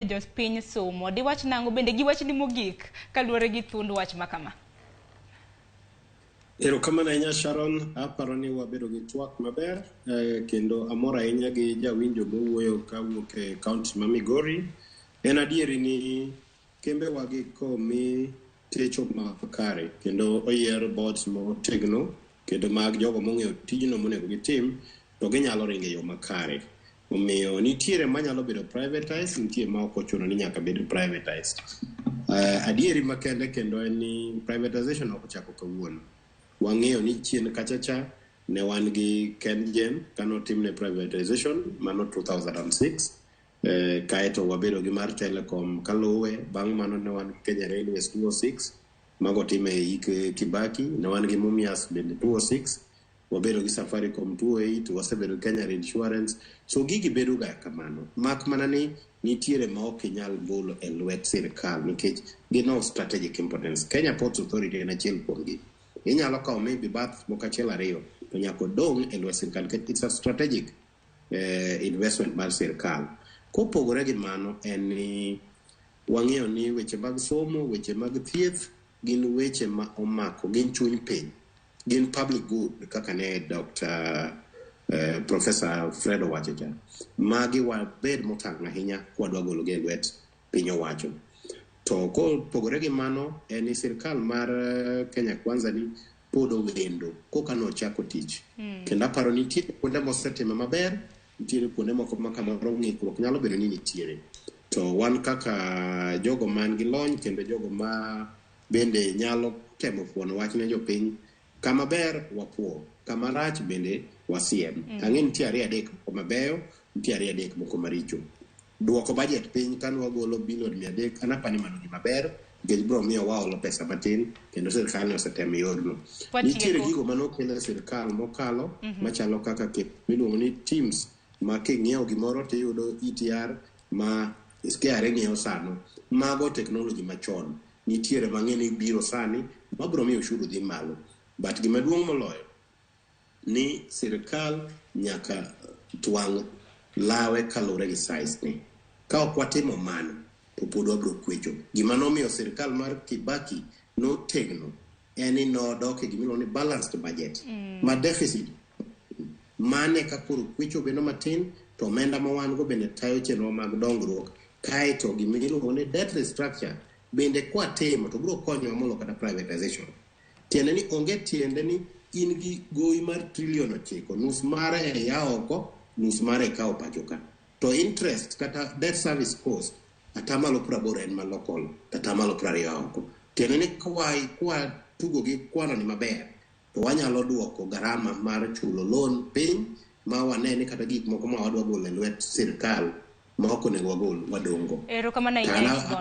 Jopiny somo. Diwach nang'o bende gi wachni mogik kaluwore gi thuond wach ma kama? Erokamano ahinya Sharon, aparo ni wabedo gi twak maber kendo amor ahinya gi jawinjo mowuoyo kawuok e kaunti ma Migori. En adieri ni kembewagi komi techo makare kendo oyier boards motegno kendo mag jogo mong'eyo tijno monego gitim to ginyalo ringo e yo makare. Omiyo nitiere manyalo bedo privatized, nitie ma ok ochuno ni nyaka bed privatized. Adieri makende kendo en ni privatization ok ochako kawuono. Wang'eyo ni chien kacha cha ne wan gi KenGen kanotimne privatization mano 2006. Kaeto wabedo gi mar Telecom kaluwe, bang' mano ne wan gi Kenya Railways 2006 mago time e hik Kibaki, ne wan gi Mumias bende 2006, wabedo gi Safaricom 2008, wasebedo gi Kenya Insurance. So gigi bedo ga kamano. Mak mana ni nitiere ma ok inyal golo e lwet sirkal nikech gin of strategic importance. Kenya Ports Authority en achiel kuomgi. Inyalo kawo maybe bath moko achiel ariyo to nyaka odong' e lwet sirkal nikech it's a strategic investment mar sirkal. Kopogore gi mano en ni wang'eyo ni weche mag somo, weche mag thieth gin weche ma omako, gin chuny piny. Gin public good kaka ne Dr. Professor Fred owacho cha. Magi wabed motang' ahinya kwadwa gologi e lwet piny owacho. To kopogore gi mano en ni sirkal mar Kenya Kwanza ni pod owendo koka nochako tich. Kendo aparo ni nitie kuonde mosetime maber, nitiere kuonde moko ma kamoro ng'ikruok nyalo bedo ni nitiere. To wan kaka jogo man gi lony kendo jogo ma bende nyalo temo fuono wach ne jopiny, kama ber wapuo, kama rach bende wasiem. Ang'e nitie ariyo adek moko mabeyo, nitie ariyo adek moko maricho. Duoko budget piny kane wagolo bilion 300, an apani mano gima ber nikech biro miyo waolo pesa matin kendo sirkal ne osetemo yorno. Nitiere gigo manokel e sirkal mokalo machalo kaka miluongo ni TIMS ma king'iewo gimoro tiyudo ETR ma KRA ng'iewo sano. Mago technology machon. Nitiere mang'e ni biro sani mabiro miyo ushuru dhi malo. But gima duong' moloyo ni sirkal nyaka twang' lawe kaluwore gi size ne. Ka ok watimo mano to pod wabiro kwecho. Gima nomiyo sirkal mar Kibaki notegno en ni nodok e gimiluongo ni balanced budget ma deficit mane ka koro kwecho bedo matin to omenda ma wan go bende tayo chenro mag dongruok kaeto gima iluongo ni debt restructure bende kwatimo to biro konyowa molo kata privatization. Tiende ni onge tiende ni in gi gowi mar trilion 9, nus mare ya oko, nus mare ikawo pacho ka. To interest kata debt service cost 80% en ma local, 20% oko. Tiende ni kwa tugo gi kwano ni maber, to wanyalo duoko garama mar chulo loan piny ma wane ni kata gik moko ma wadwa golo e lwet sirkal ma ok onego wagol wadongo. Erokamano ahinya.